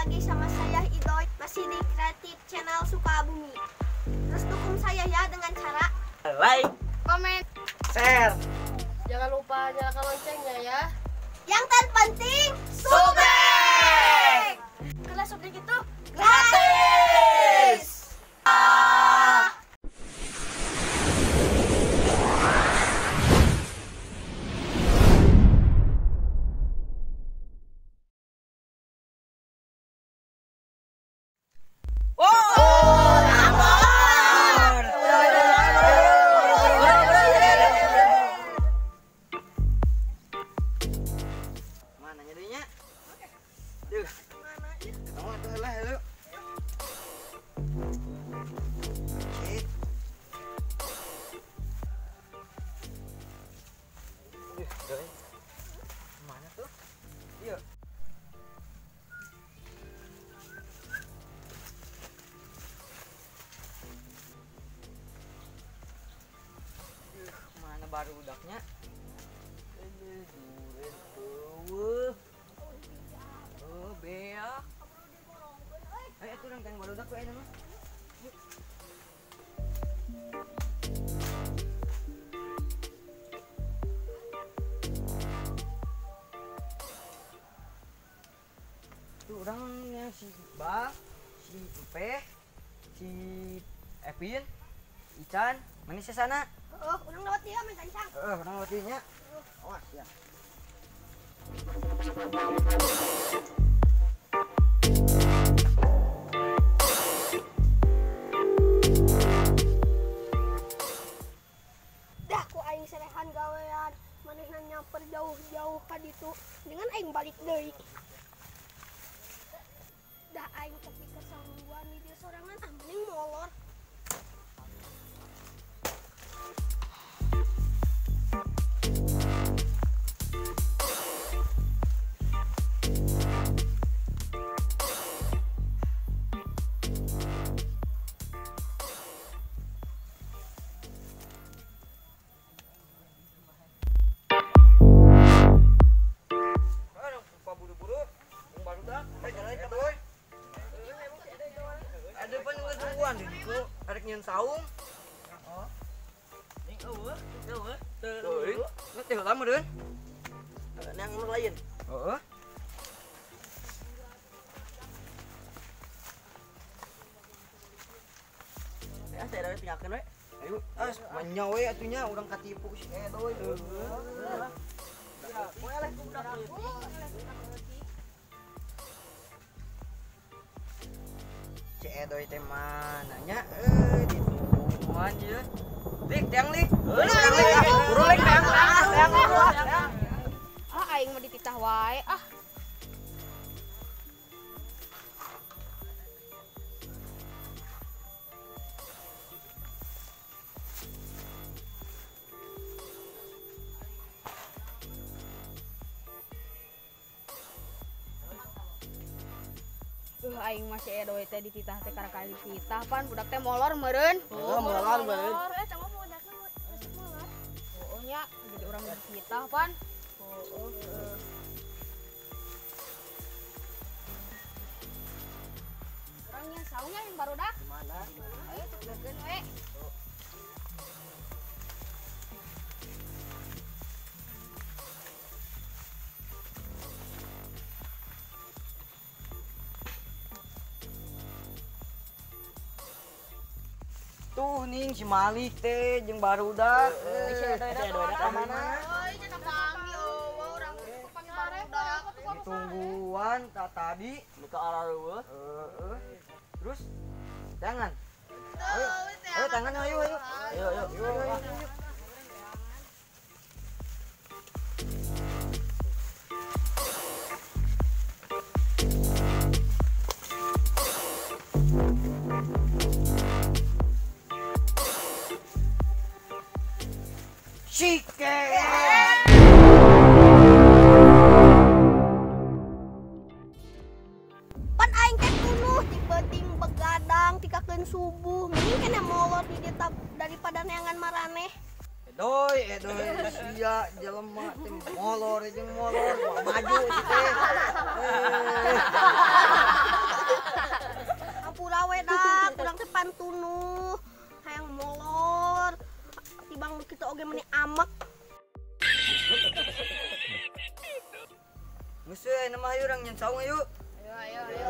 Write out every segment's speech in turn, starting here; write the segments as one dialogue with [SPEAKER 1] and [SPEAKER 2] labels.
[SPEAKER 1] lagi sama saya Idoy, masih di Kreatif Channel Sukabumi. Terus dukung saya ya dengan cara
[SPEAKER 2] like,
[SPEAKER 3] comment,
[SPEAKER 2] share.
[SPEAKER 3] Jangan lupa nyalakan loncengnya ya.
[SPEAKER 1] Yang terpenting subscribe. Karena subscribe itu gratis.
[SPEAKER 2] Mana tuh? Iya. Mana baru udaknya? Oh, bea. Ayo atuh urang tang barudak we mah. Tuh orangnya si Iqbal, si Empe, si Evin, Ican, mana sih sana?
[SPEAKER 1] Oh, orang lewat dia main kancang.
[SPEAKER 2] Orang lewat dia. Awas ya.
[SPEAKER 1] Dah ku aing serehan gawean, manehna nyamper jauh-jauh ka ditu, dengan aing balik deui. Dah aing tepi kesangguan di dia sorangan, ah mending molor.
[SPEAKER 2] Ada pan geus nungguan di ditu, arek nyeun saung. Heeh. Ning eueuh, eueuh, teu. Nu teh heula meureun.
[SPEAKER 4] Nang nu lain.
[SPEAKER 2] Heeh.
[SPEAKER 4] Ya saya da tinggalkeun we.
[SPEAKER 2] Ayo, ah manya we atuh nya urang katipu si Edoy. Heeh.
[SPEAKER 4] Moe eleh ku budak leutik.
[SPEAKER 2] Si Edoy teh mananya ditungguan ieu. Lik tiang lik. Tiang lik. Buru lik tiang tiang tiang.
[SPEAKER 3] Ah aing mah dititah wae ah. Aing masih Edoy teh dititah teh karek dititah pan budak teh molor meureun.
[SPEAKER 4] Oh, molor meureun.
[SPEAKER 1] Eta mah budakna resep molor.
[SPEAKER 3] Heueuh nya jadi urang dititah pan. Heueuh. Urang nya saungnya yang barudak.
[SPEAKER 4] Mana?
[SPEAKER 3] Ayo tugeukeun we.
[SPEAKER 2] Tuh ning si Malik teh jeung barudak.
[SPEAKER 3] Si Edoy
[SPEAKER 2] ka mana?
[SPEAKER 3] Euy cenah panggil eueuh urang panggil barudak.
[SPEAKER 2] Ditungguan ta tadi
[SPEAKER 4] nu ka areueuh.
[SPEAKER 2] Heeh. Terus tangan. Ayo, ayo tangan ayo ayo.
[SPEAKER 4] Ayo ayo.
[SPEAKER 2] Ayo. Chicken.
[SPEAKER 1] Pan aing teh tunuh ti peuting begadang tikakeun subuh, mending kena molor di dieu daripada neangan maraneh.
[SPEAKER 2] Edoy, edoy sia jelema teh molor jeung molor maju teh. nyeun saung ayo.
[SPEAKER 3] Ayo ayo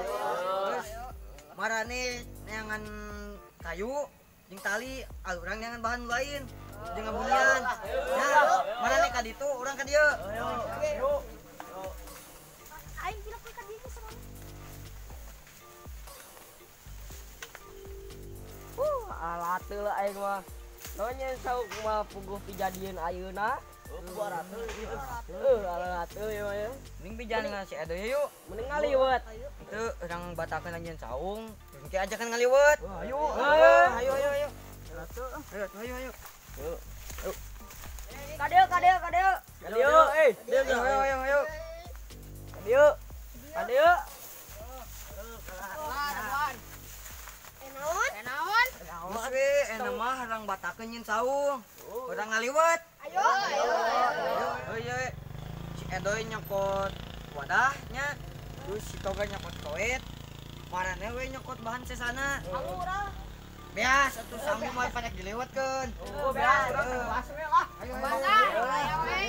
[SPEAKER 3] ayo.
[SPEAKER 2] Marane neangan kayu jeung tali, urang neangan bahan lain jeung ngabunian. Nah, marane ka ditu, urang ka dieu.
[SPEAKER 4] Ayo.
[SPEAKER 1] Aing kira ka dieu sama.
[SPEAKER 4] Alat teu lah aing mah. Nonyen saung mah puguh pijadieun ayeuna. 200. Heuh, alat teu ieu mah ya.
[SPEAKER 2] Mending pijan si Edo yuk.
[SPEAKER 4] Mending ngaliwet.
[SPEAKER 2] Itu urang batakeun anjeun saung, engke ajakan ngaliwet.
[SPEAKER 4] Ayo.
[SPEAKER 2] Ayo ayo ayo. Ayo ayo ayo. Ayo.
[SPEAKER 4] Ka dieu ka dieu ka dieu. Ka dieu eh.
[SPEAKER 2] Ayo ayo ayo.
[SPEAKER 4] Ka dieu. Ka dieu.
[SPEAKER 1] Naon?
[SPEAKER 2] Geus we, enak mah urang batakeun nyeun saung. Urang ngaliwet.
[SPEAKER 1] Ayo ayo.
[SPEAKER 2] Ayo ayo. Si Edoy nyokot wadahnya, terus si Toga nyokot koet. Marane we nyokot bahan sesana.
[SPEAKER 1] Kamu urang.
[SPEAKER 2] Beas atuh sangu mah panek dilewatkeun.
[SPEAKER 4] Oh, beas urang kelas we lah.
[SPEAKER 2] Ayo
[SPEAKER 3] ayo we.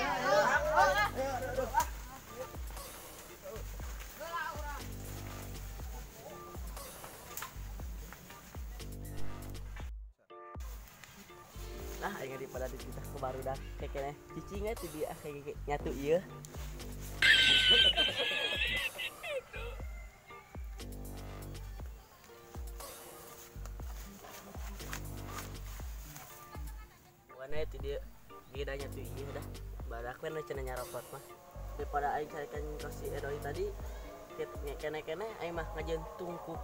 [SPEAKER 4] Nah, aing daripada dititah ku barudak kekeneh cicing we teh dia kayak nyatu ieu. Wana itu dia geda nyatu ieu dah. Badak we nu cenah nyarokot mah. Daripada aing carikan ka si Edoy tadi kene-kene aing mah ngajeun tungku.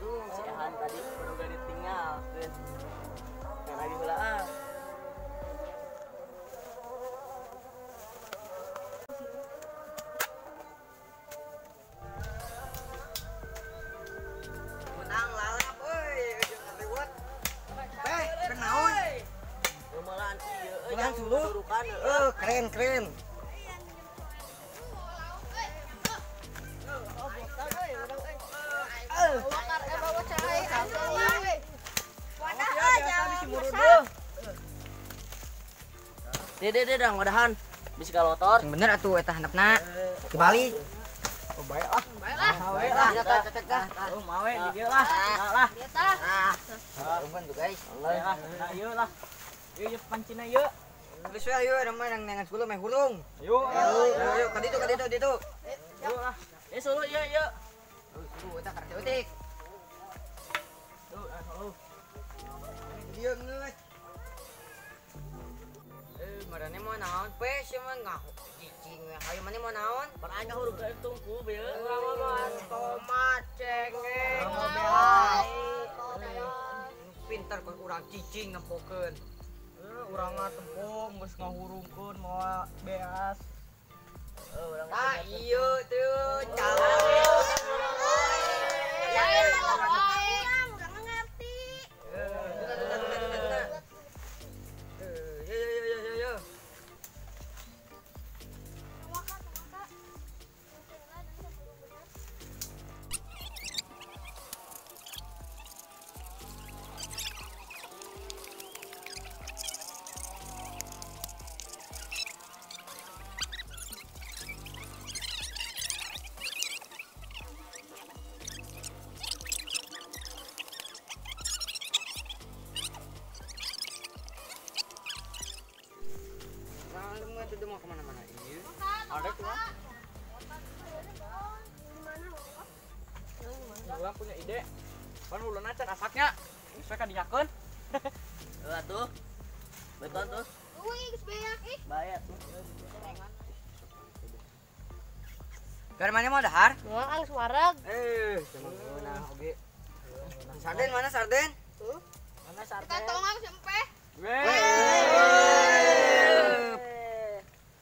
[SPEAKER 4] Untung si Ehan tadi baru gak ditinggalkeun. Ngan abi heula ah.
[SPEAKER 2] Menang lalap euy jeung ngaliwet. Teh, kenaon?
[SPEAKER 4] Rumalaan ieu euy.
[SPEAKER 2] Menang suluh. Keren keren.
[SPEAKER 4] Dede dede dang wadahan bisa kalotor.
[SPEAKER 2] Yang bener atuh eta handapna. Kembali.
[SPEAKER 4] Oh bae ah.
[SPEAKER 3] Bae lah.
[SPEAKER 4] Bae lah.
[SPEAKER 2] Cek dah.
[SPEAKER 4] Oh mawe di dieu lah. Lah.
[SPEAKER 1] Dieu tah.
[SPEAKER 2] Ah. Tuh guys.
[SPEAKER 4] Lah, nah ieu lah. Ieu ieu pancina ieu.
[SPEAKER 2] Geus we ayo urang mah neangan suluh meh hurung.
[SPEAKER 4] Ayo.
[SPEAKER 2] Ayo ayo ka ditu ka ditu ditu.
[SPEAKER 4] Ayo lah. Eh suluh ieu ieu.
[SPEAKER 2] Suluh eta karek eutik.
[SPEAKER 4] Tuh, suluh.
[SPEAKER 2] Dieu geus. Marane mau naon pe sia mah ngaho cicing we hayu mane mau naon?
[SPEAKER 4] Marane hurung ka tungku be.
[SPEAKER 2] Urang mah tomat cengek. Pinter kok urang cicing nempokeun.
[SPEAKER 4] Urang mah tempong geus ngahurungkeun moal beas. Urang
[SPEAKER 2] tah ieu teu calon.
[SPEAKER 1] Lain urang ngerti.
[SPEAKER 2] Yo. Itu mau kemana-mana iya.
[SPEAKER 4] Ada tuh. Urang punya ide. Pan uluna can asaknya. Geus we kadinyakeun. Heuh atuh. Beton tuh.
[SPEAKER 1] Euy, geus beak ih.
[SPEAKER 4] Bae atuh.
[SPEAKER 2] Gar mana mau dahar?
[SPEAKER 3] Moal ang suareg.
[SPEAKER 2] Cuma geunah oge. Sarden mana sarden?
[SPEAKER 4] Mana sarden?
[SPEAKER 3] Katongan sempe.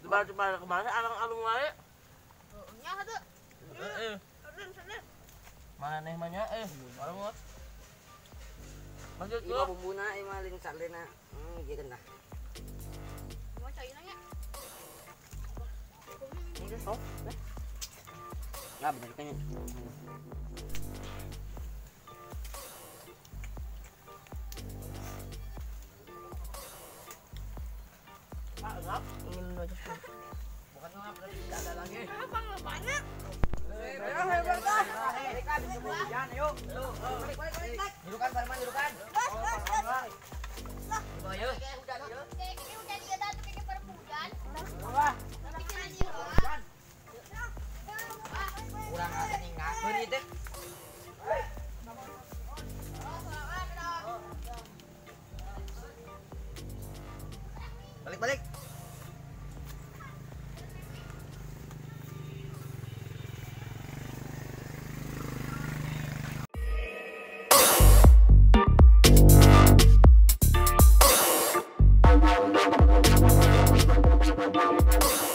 [SPEAKER 4] Coba kemana alung-alung wae.
[SPEAKER 3] Nya hatuh.
[SPEAKER 4] Heeh.
[SPEAKER 1] Sarden sarden.
[SPEAKER 4] Maneh mah nya bareng. Lanjut
[SPEAKER 2] Ieu bumbuna ieu mah lain sardena. Ieu genah.
[SPEAKER 3] Mau caina nya.
[SPEAKER 2] Sok. Nah, bener kayaknya.
[SPEAKER 4] Ah, ngap.
[SPEAKER 1] Ingin aja.
[SPEAKER 2] Bukan ngap berarti tidak ada lagi.
[SPEAKER 1] Apa ngapanya?
[SPEAKER 2] Jurukan Farman, jurukan.
[SPEAKER 1] Gas, gas, gas. Lah.
[SPEAKER 2] Ayo.
[SPEAKER 1] Hujan ieu. Kayak hujan ieu dah tuh kayak hujan.
[SPEAKER 2] Wah.
[SPEAKER 1] Tapi cenah ieu.
[SPEAKER 2] Kurang asa ninggalkeun ieu teh. Balik, balik.
[SPEAKER 5] Bye.